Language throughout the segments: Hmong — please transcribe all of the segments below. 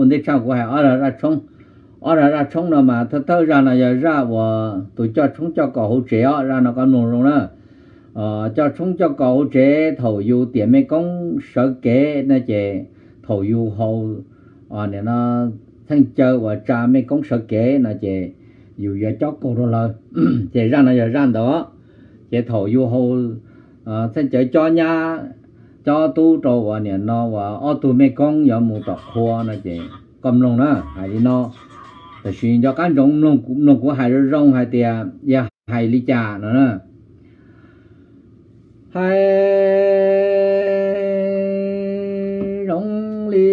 ua ntej tshaj kuv hais ob zaj tshoob. Ob zaj tshoob no mas thawj thawj zaj no yog zaj uas tus coj tshoob coj kos hauv tsev os, zaj no koj mloog zoo na. Coj tshoob coj kos hauv tsev, thaum yus tiam mej koob sawv kev no ces thaum yus haus txheej caw uas tsa mej koob sawv kev no ces yus yuav cob kaug rau lawv. Ces zaj no yog zaj ntawd. Ces thaum yus haus txheej caw cob nyab cob tub rau uas niam no uas ob tug mej koob yuav mus tom qhua no ces koj mloog na, hais li no. Tab sis nco qab ntsoov mloog kuv hais zoo zoo hais tias yog hais li cas no na. Hais zoo li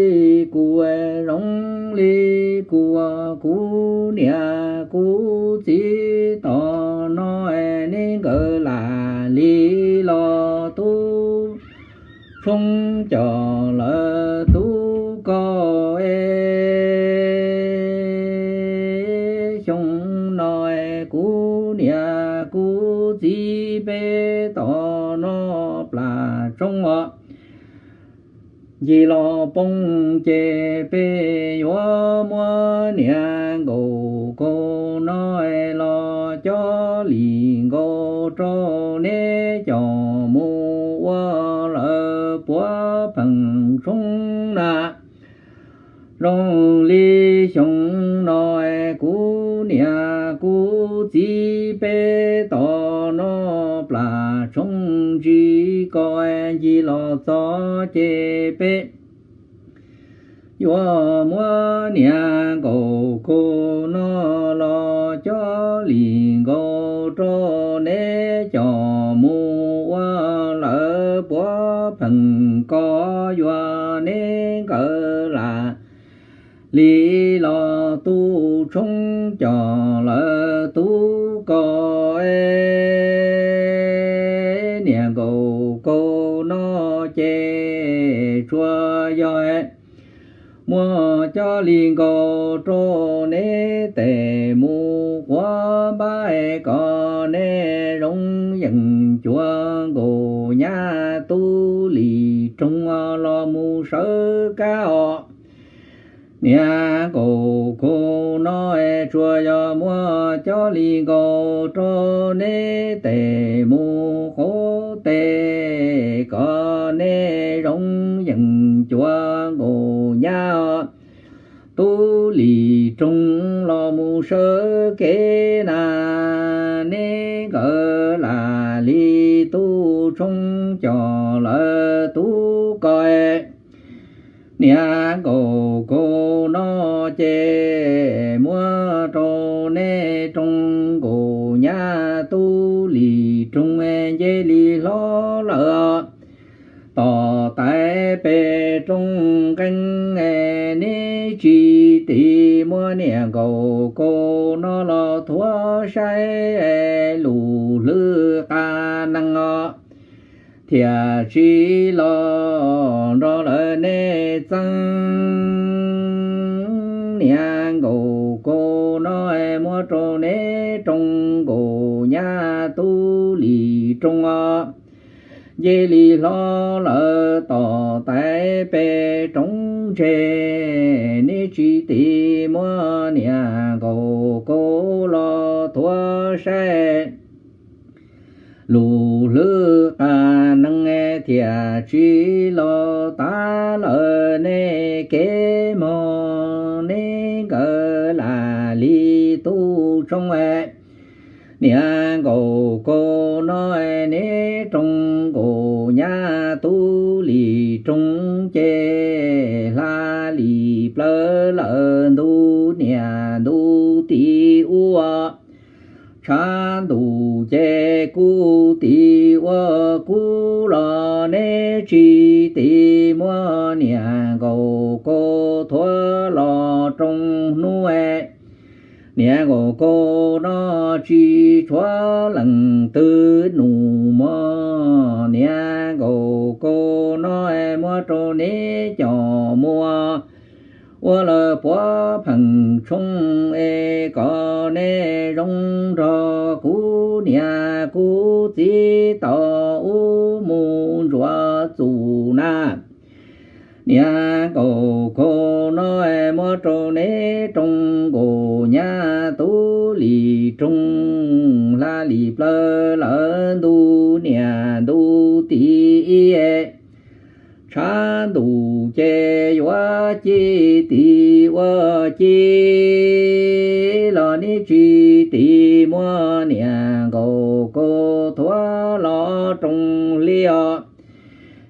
kuv, zoo li kuv, kuv niam kuv txiv tom no neb nkawd lam li los tub tshoob coj lawv tub koj es. Xyoo no kuv niam kuv txiv peb tom no plam tshoob os. Ncig los poob ces peb yuav muab niam nkaus kaus no los coj li nkaus rau neb coj mus ua lawv puav pheej tshoob na. Zoo li xyoo no kuv niam kuv txiv peb tom no plam tshoob ntsis koj ncig los txog ces peb yuav muab niam nkaus kaus no los coj li nkaus rau neb coj mus ua lawv puav pheej koj yuav neb nkawd lam li los tub tshoob coj lawv tub koj es. Niam nkaus kaus no ces tsuas yog muab coj li nkaus rau neb tes mus quav npab kom neb zoo yeej cuav nkaus nyab tub li roog los mus sawv kab os. Niam nkaus kaus no tsuas yog muab coj li nkaus rau neb tes mus quav tes kom neb zoo yeej cuav nkaus nyab tub li roog los mus sawv kev na. Neb nkawd lam li tub tshoob coj lawv tub koj es. Niam nkaus kaus no ces muab rau neb roog nkaus nyab tub li roog nce li hlob lawm. Tom tais pem rooj nqeeb neb tsis tiv muab niam nkaus kaus no los thuav saib lus hlwb qab nees os, thiaj tsis los nrog lawv neb txeeb. Niam nkaus kaus no muab rau neb roog nkaus nyab tub li roog os. Nce li hlob lawm tom tais pem roob ntseg, neb tsis tiv muab niam nkaus kaus los thuav saib lus hlwb qab nees thiaj tsis los tav lawm neb kev mog. Neb nkawd lam li tub tshoob niam nkaus kaus no neb roog nkaus nyab tub li roog ces hla li plawv lawm ntu niam ntu txiv ua tshav ntuj ces kuv txiv ua kuv los neb tsis tiv muab niam nkaus kaus thuav los roos hnub. Niam nkaus kaus no tsis tshuav leej twg nus mog, niam nkaus kaus no muab rau neb coj mus ua lawv puav pheej tshoob es kom neb zoo nrog kuv niam kuv txiv tau ub mus ntsuav txuj na. Niam nkaus kaus no muab rau neb rooj nkaus nyab tub lis roog, hla lis plawv lawv ntu niam ntu txiv. Tshav ntuj ces yuav ci tis ua ci los neb tsis tis, muab niam nkaus kaus thuav los rooj hli os.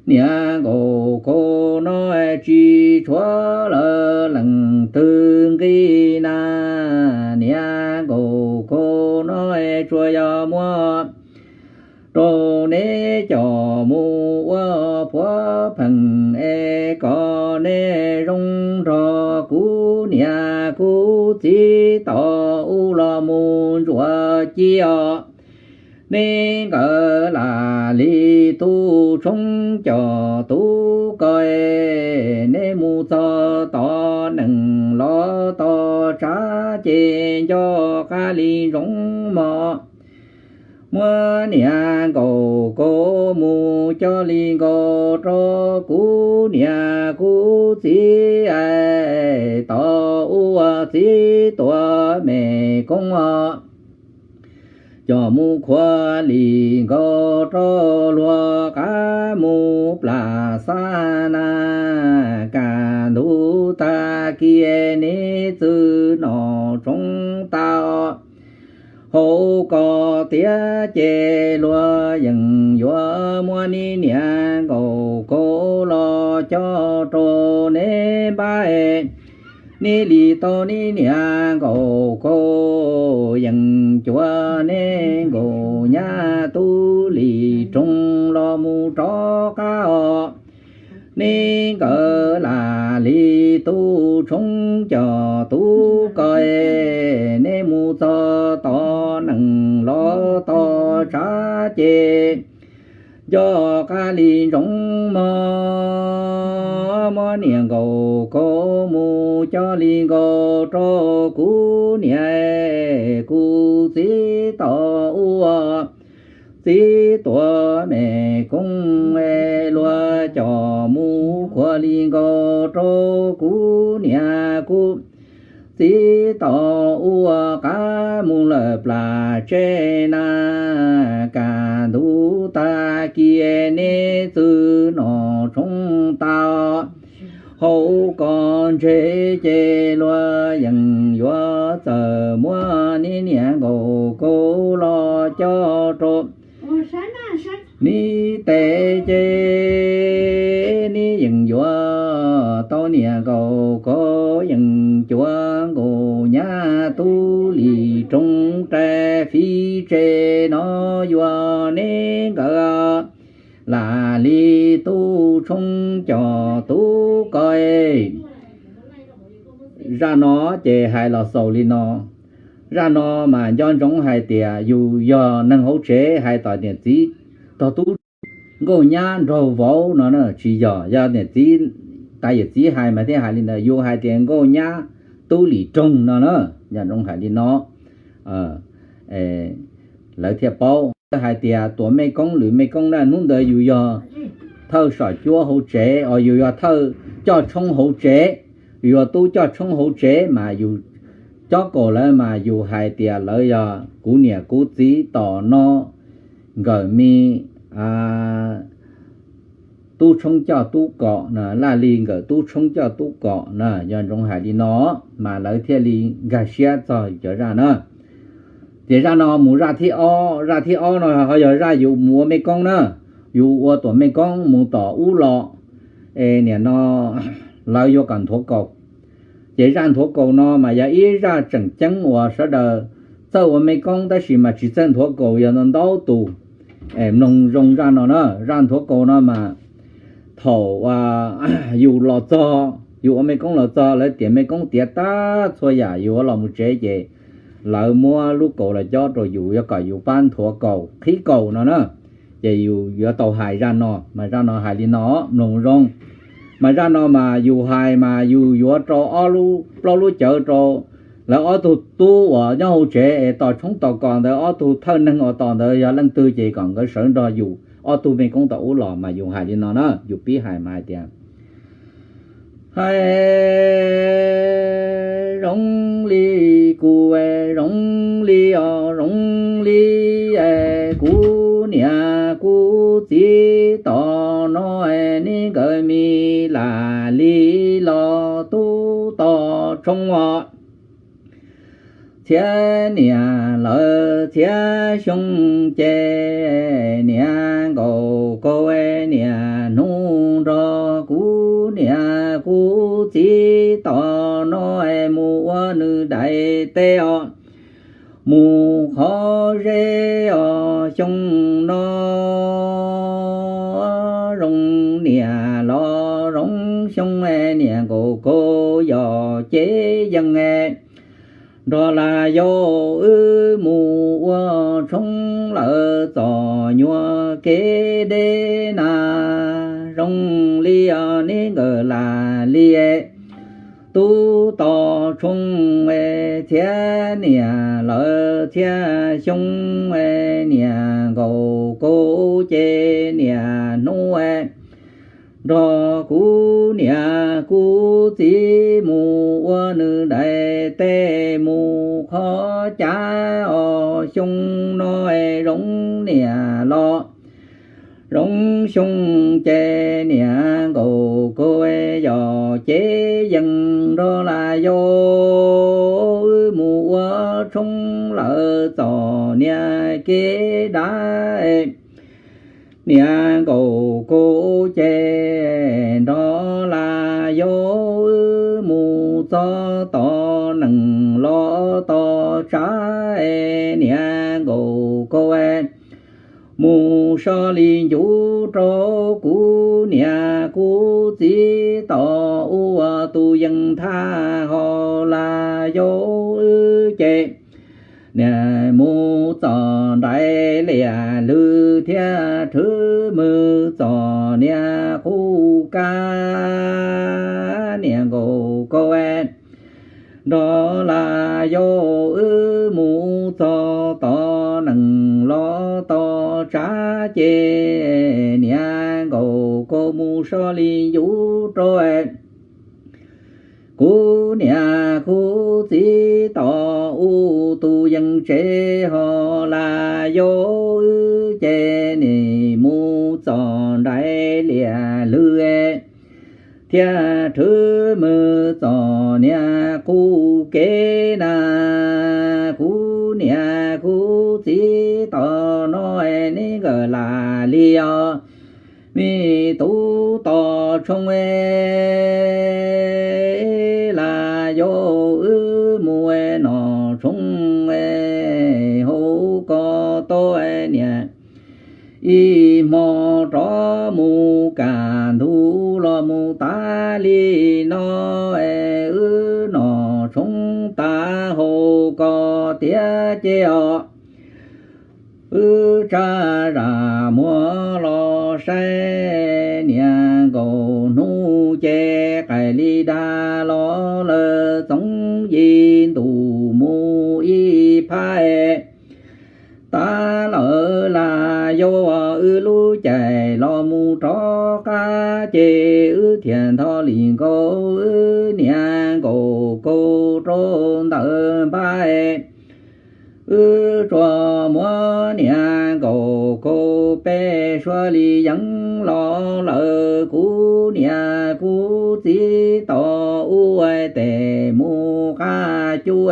Niam nkaus kaus no tsis tshuav lawv leej twg nqi na, niam nkaus kaus no tsuas yog muab rau neb coj mus ua phuav pheej es kom neb zoo nrog kuv niam kuv txiv tom ub los mus ntsuas ci os. Neb nkawd lam li tub tshoob coj tub koj, neb mus txog tom nees los tom tshav ces nco qab li ntsoov mog. Muab niam nkaus kaus mus coj li nkaus rau kuv niam kuv txiv es tom ub txiv tuam me koob os. Coj mus khuav li nkaus rau luag qab mus plam xab na, kaj ntug tag kis neb txwm noj tshoob tas hauv ko tiav ces luag yeej yuav muab neb niam nkaus kaus los coj rau neb npaj. Neb li tau neb niam nkaus kaus yeej cuav neb nkaus nyab tub lis roog los mus rov qab os. Neb nkawd lam li tub tshoob coj tub koj, neb mus txog tom nees los tom tshav ces nco qab li ntsoov mog. Muab niam nkaus kaus mus coj li nkaus rau kuv niam kuv txiv tom ub, txiv tuam me koob es luag coj mus khuav li nkaus rau kuv niam kuv txiv tom ub qab mus lawm plam tseb na, kaj ntug tag kis neb txwm noj tshoob tas hauv ko ntseg ces luag yeej yuav txawm muab neb niam nkaus kaus los coj rau neb tes ces neb yeej yuav tau niam nkaus kaus yeej cuav nkaus nyab tub lis roog rais fiv tseg no yuav neb nkawd lam li tub tshoob coj tub koj. Zaj no ces hais los xaus li no. Zaj no mas nco ntsoov hais tias yus yog neeg hauv tsev hais tias niam txiv tog tub nkauj nyab nraug vauv no na, tsis yog, yog niam txiv tas yawm txiv hais mas thiaj hais li ntawd. Yus hais tias nkauj nyab tub lis roog no na, nco ntsoov hais li no, lawv thiaj paub. Hais tias tuam mej koob lwm mej koob na, hnub ntawd yus yog thawj saum cuab hauv tsev, os, yus yog thawj coj tshoob hauv tsev, yus yog tub coj tshoob hauv tsev mas yus cob kaum lawv mas yus hais tias lawv yog kuv niam kuv txiv tos no, nkawd me tub tshoob coj tub kom na, laj li nkawd tub tshoob coj tub kom na, nco ntsoov hais li no, mas lawv thiaj li nkag siab txog cov zaj na. Ces zaj no mus zaj thib ob, zaj thib ob no ho yog zaj yus mus ua mej koob na, yus ua tuam mej koob mus tom ub los, es nim no lawv yuav kom nthuav kaus. Ces zaj nthuav kaus no mas yog ib zaj tseem ceeb uas sawv daws txawj ua mej koob tab sis mas tsis txawj nthuav kaus yog ntau ntau tus. Mloog zoo zaj no na, zaj nthuav kaus no mas thaum yus los txog, yus ua mej koob los txog, lawv tiam mej koob tiav tag txhua yam, yus los mus tsev ces lawv muab lub kaus los cob rau yus, yuav kom yus pab nthuav kaus qhib kaus no na. Ces yus yuav tau hais zaj no, mas zaj no hais li no, mloog zoo. Mas zaj no mas yus hais mas yus yuav rau ob lub, plaub lub cawv rau lawv ob tug tub uas nyob hauv tsev es tos tshoob tos kos ntawd, ob tug thawj neeg uas tos ntawd yog leej twg ces kom nkawd sawv nrog yus ob tug mej koob tom ub los. Mas yus hais li no na, yus pib hais mas hais tias, Hais zoo li kuv, zoo li os, zoo li kuv niam kuv txiv tom no, neb nkawd me lam li los tub tos tshoob os. Txhiab niam lawv txhiab xyoo ces niam nkaum kaum niam hnub nrog kuv niam kuv txiv tom no mus ua nws daim teb os, mus qhov zeb os xyoo no. Zoo niam los zoo xyoo, niam nkaum kaum yog cev yees nrog Laj Yau wb mus ua tshoob lawm txom nyuag kev deb na. Zoo li os, neb nkawd lam li tub tos tshoob, txhiab niam lawv txhiab xyoo, niam nkaum kaum ces niam hnub nrog kuv niam kuv txiv mus ua nws daim teb mus qhov cav os xyoo no. Zoo niam los zoo xyoo ces niam nkaum kaum yog cev yees nrog Laj Yau wb mus ua tshoob lawm txom nyuag kev dab. Niam nkaum kaum ces nrog Laj Yau wb mus txog tom nees los tom tshav, niam nkaum kaum mus so li ncuv rau kuv niam kuv txiv tom ub ua tus yees thaj hos Laj Yau wb ces niam mus txom nraim liam lwg thiab rhwv mws txom niag qub kab. Niam nkaum kaum nrog Laj Yau wb mus txog tom nees los tom tshav ces niam nkaum kaum mus so li ncuv rau kuv niam kuv txiv tom ub tus yees tsev hos Laj Yau wb ces niam mus txom nraim liam lwg thiab rhwv mws txom niag qub kev na. Kuv niam kuv txiv tom no neb nkawd lam li os, me tub tos tshoob Laj Yau wb mus nom tshoob hauv ko tau niam ib hmo rov mus kam ntug los mus tas li no, wb nom tshoob tas hauv ko tiag ces os. Wb tsa zam muag los saib niam nkaum hnub ces qaim li dag los lawm txoov yim ntus mus ib phab. Tab lawm Laj Yau wb lub caij los mus rov qab ces wb thiaj nthos li nkaus wb niam nkaum kaum rau ntawm npab. Wb tsuas muab niam nkaum kaum peb suav li yeeb los lawm kuv niam kuv txiv tom ub tes mus qab cub.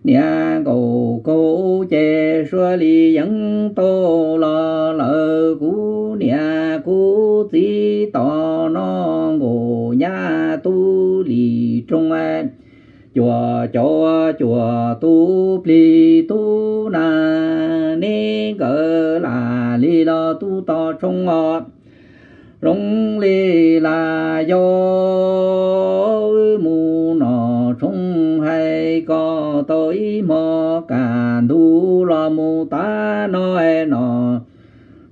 Niam nkaum kaum ces suav li yeeb tau los lawm kuv niam kuv txiv tom no nkaum nyab tub li rooj cuam cov cuam tub plig tub na, neb nkawd lam li los tub tos tshoob os. Zoo li Laj Yau wb mus nom tshoob hais kom tau ib hmo kam ntug los mus tas no, nom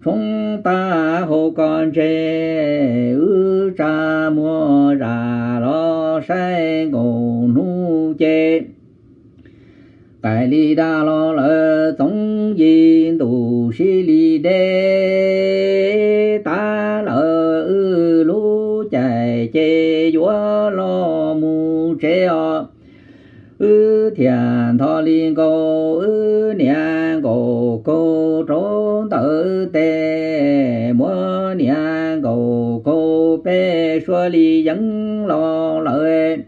tshoob tas hauv ko ntse, wb tsa muag zam los saib nkaum hnub ces qaim li dag los lawm txoov yim ntus sib li deb. Tab lawm wb lub caij ces yuav nrho li nkaus, wb niam nkaum kaug rau ntawm tes, muab niam nkaum kaug peb suab li yeeb los lawm.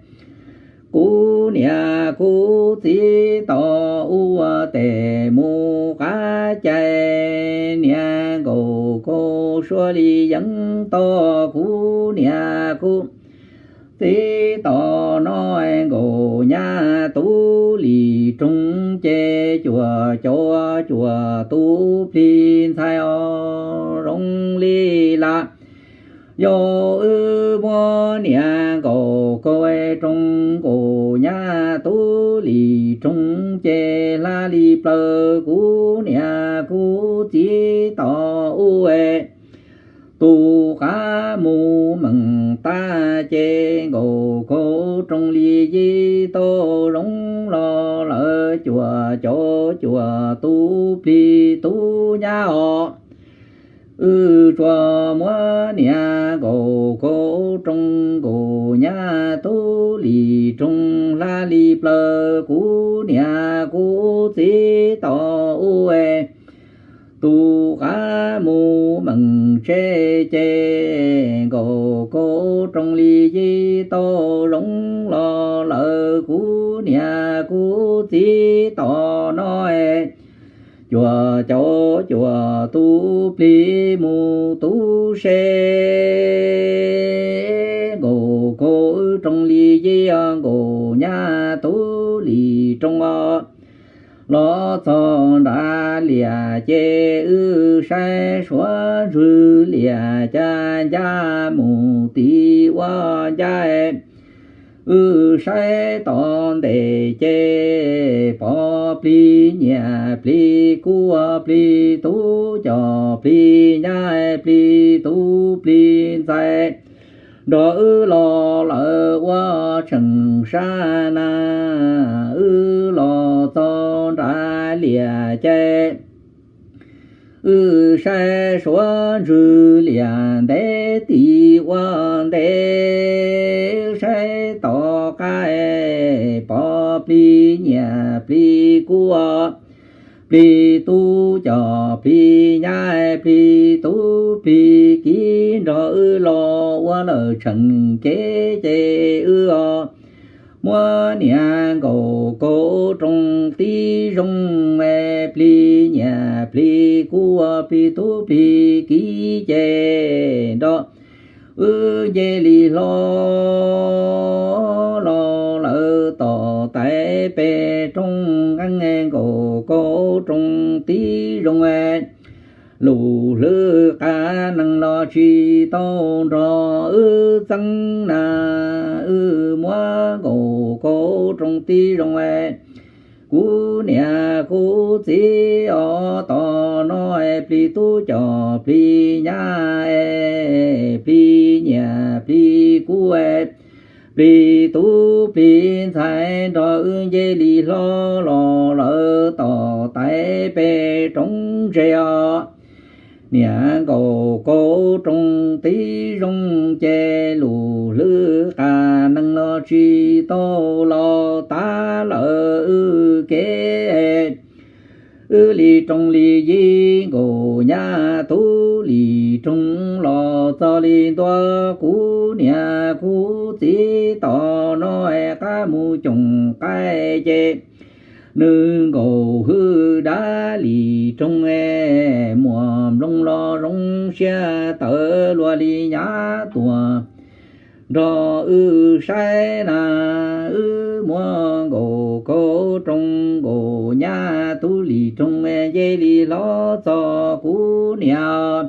Kuv niam kuv txiv tos ua tes mus qab cai, niam nkaum kaug suab li yeeb tos kuv niam kuv txiv tos noj nkaus nyab tub lis roog ces cuam cov cuam tub plig ntxhais os zoo li lawm. Yog wb muab niam nkaum kaug rau nkaus nyab tub lis roog ces hla li plaws kuv niam kuv txiv tos ua tus qab mus meem tag ces nkaum kaug rau li yib tau zoo los lawm cuam cov cuam tub plig tub nyab os. Wb tsuas muab niam nkaum kaug rau nkaus nyab tub lis roog hla li plaws kuv niam kuv txiv tos ua tus qab mus meem tsheb ces nkaum kaug rau li yib tau zoo los lawm kuv niam kuv txiv tos noj cuam cov cuam tub plig mus tub se. Nkaum kaug rau li yib nkaus nyab tub lis roog os, los txog nram liam ces wb saib suav ntswg liam cas ncaj mus tid ua ncaj. Wb saib tod ntes ces pov plig nyiam plig kub plig tub cov plig nyab plig tub plig ntxhais nrog wb los lawm ua tseem sab na. Wb los txog nram liam ces wb saib suav ntswg liam ntev tid ua ntev, saib tom qab pov plig nyiam plig kub plig tub cov plig nyab plig tub plig kiv nrog wb los ua lawm tseem kev ces wb muab niam nkaum kaug rau tib zoo, plig nyiam plig kub plig tub plig kiv ces nrog wb nce li hlo los lawm tom tais pem roob nqeeb nkaum kaug rau tib zoo. Lus hlwb qab nees los tsis tau nrog wb txeeb na, wb muab nkaum kaug rau tib zoo. Kuv niam kuv txiv os, tos noj plig tub cov plig nyab, plig nyiam plig kub, plig tub plig ntxhais nrog wb nce li hlo los lawm tom tais pem roob ntse os. Niam nkaum kaug rau tib zoo ces lus hlwb qab nees los tsis tau los tag lawm wb kev. Wb li rau li yib nkaus nyab tub lis roog los txog li ntua kuv niam kuv txiv tos noj qab mus coom qaib ces nws nkaus hwj dab lis roog, muam nploog los zoo siab tawv luag li nyab tuam nrog wb saib na. Wb muab nkaus kaug rau nkaus nyab tub lis roog nce li hlo txog kuv niam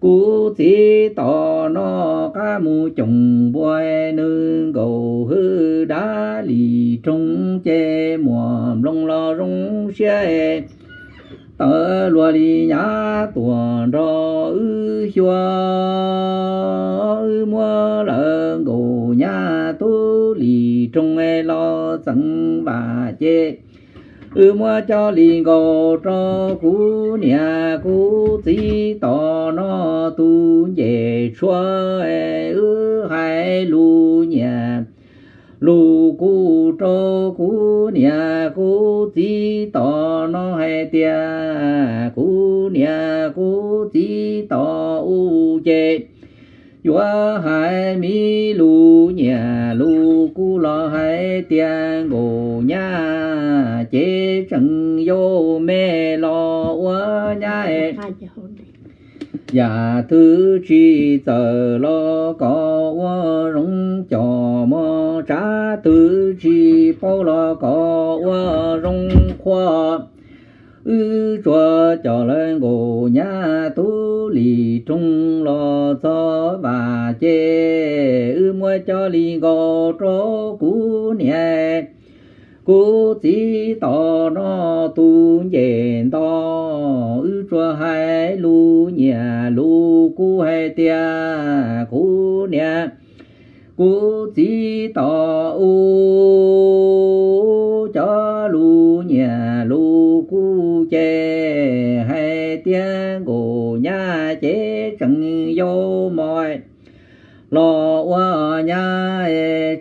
kuv txiv tos noj qab mus coom npua, nws nkaus hwj dab lis roog ces muam nploog los zoo siab tawv luag li nyab tuam nrog wb xyuas. Wb muab lawv nkaus nyab tub lis roog los txeev vam ces wb muab coj li nkaus rau kuv niam kuv txiv tos noj tus ncej tshuaj. Wb hais lus nyiam lus kub rau kuv niam kuv txiv tos no hais tias kuv niam kuv txiv tos u ces yuav hais me lus nyiam lus kuv los hais tias Nkauj Nyab ces tseem yau me los ua nyab yam twg tsis txawm los kom ua zoo coj mog, tsab twg tsis paub los kom ua zoo qhuas. Wb tsuas coj lawm Nkauj Nyab tub Lis Roog los txog vam ces wb muab cov li nkaus rau kuv niam kuv txiv tos noj tus ncej nto. Wb tsuas hais lus nyiam lus kuv hais tias kuv niam kuv txiv tos u cov lus nyiam lus kuv ces hais tias Nkauj Nyab ces tseem yau mog los ua nyab,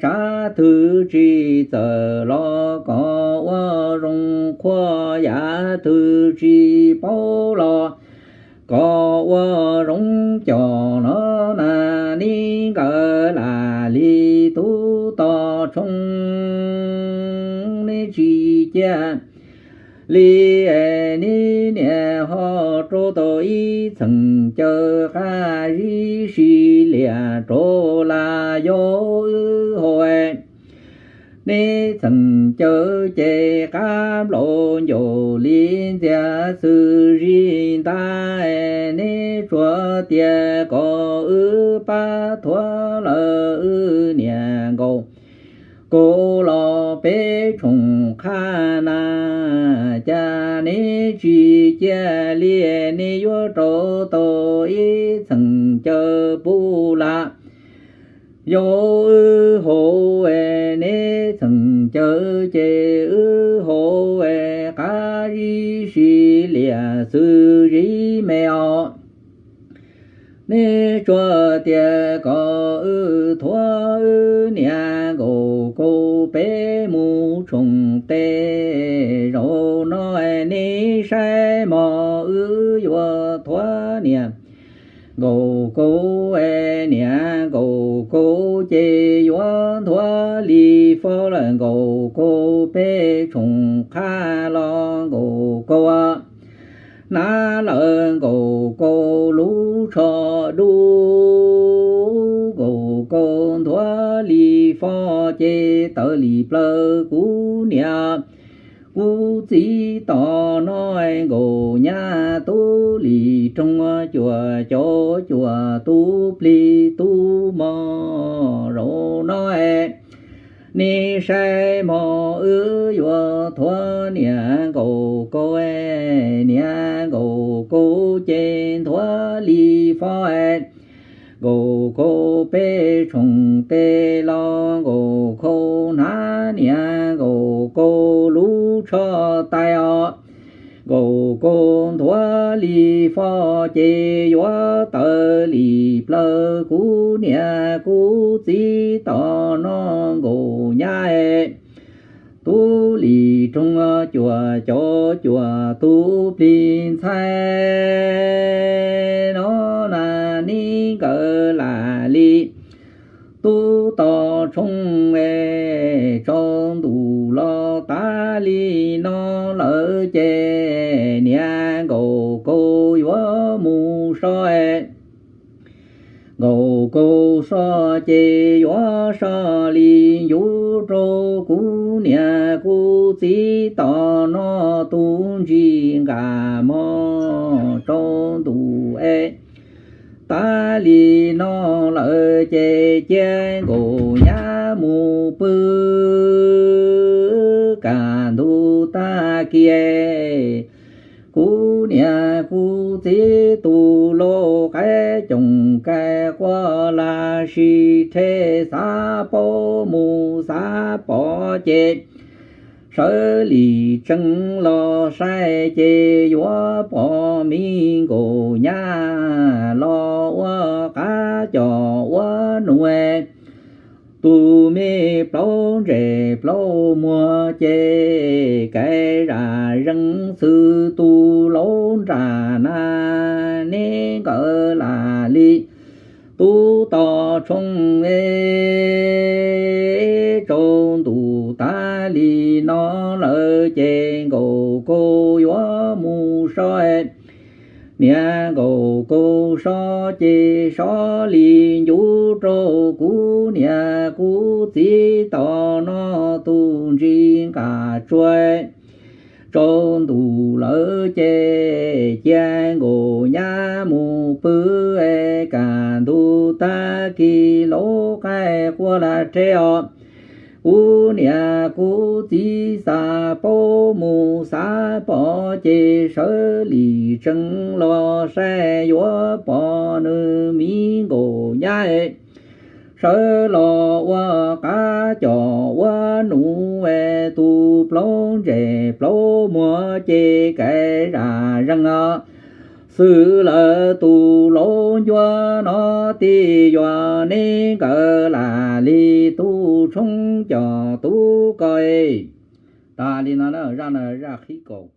tsab twg tsis txawm los kom ua zoo qhuas, yam twg tsis paub los kom ua zoo coj no na. Neb nkawd lam li tub Toj Tshoob, neb tsis cia li neb niam ho rau tau ib txheem caw qab zib sib liam rau lawm yau wb hau. Neb txheem caw ces qab nplaum ncaus li ntxias xwb zis ntag, neb tsuas tias kom wb pab thuav lawm wb niam Nkauj Kaus los peb tshoom qhab na. Cas neb tsis cia li, neb yuav rau tau ib txheem caw puv lam yau wb hau. Neb txheem caw ces wb hau qab zib sib liam xwb zis me os. Neb tsuas tias kom wb thuav wb niam Nkauj Kaus peb mus tshoom teb. Zaum no neb saib mog, wb yuav thuav niam Nkauj Kaus, niam Nkauj Kaus ces yuav ntuav li fob lawm Nkauj Kaus peb tshoom qhab los Nkauj Kaus hnav lawm Nkauj Kaus lub tsho dub. Nkauj Kaus ntuav li fob ces tawv li plawv kuv niam kuv txiv tos noj. Nkauj Nyab tub Lis Roog cuam cov cuam tub plig tub mog. Zaum no neb saib mog, wb yuav thuav niam Nkauj Kaus, niam Nkauj Kaus ces ntuav li fob. Nkauj Kaus peb tshoom teb los Nkauj Kaus hnav niam Nkauj Kaus lub tsho tais os. Nkauj Kaus ntuav li fob ces yuav tawv li plawv kuv niam kuv txiv tos noj Nkauj Nyab. Tub Lis Roog cuam cov cuam tub plig ntxhais no na, neb nkawd lam li tub Toj Tshoob, tsaus ntuj los tas li no lawm ces niam Nkauj Kaus yuav mus so. Nkauj Kaus so ces yuav so li ncuv rau kuv niam kuv txiv tos noj tus ntsis nqa mog. Tsaus ntuj es tas li no lawm ces cia Nkauj Nyab mus pw kaj ntug tag kis. Kuv niam kuv txiv tus lau qaib coom kais quaj lam sis rhe xav paub mus xav pom ces sawv lim tsees los saib ces yuav pom me Nkauj Nyab los ua qab coj ua num. Tus me plaub ntsej plaub muag ces kav zam zees xwb, tus laus nram na neb nkawd lam li tub tog tshoob e. Tsaus ntuj tas li no lawm ces nkaus koj yuav mus so, niam nkaus koj so ces so li ncuv rau kuv niam kuv txiv tom no tus ntsis nqa tsua. Tsaus ntuj lawm ces cia nkaus nyab mus pw, kaj ntug tag kis laus qaib qua la rhe os. Kuv niam kuv txiv xav paub mus xav pom ces sawv lim tsees los saib yuav pom nws miv nkaus nyab. Sawv los ua qab cos ua nuv, tus plaub ntsej plaub muag ces kav zam zees os. Xwb lawm tus laus ncuav no tij yuav neb nkawd lam li tub tshoob cos tub ko. Tas li no, zaj no zaj qhib kaus.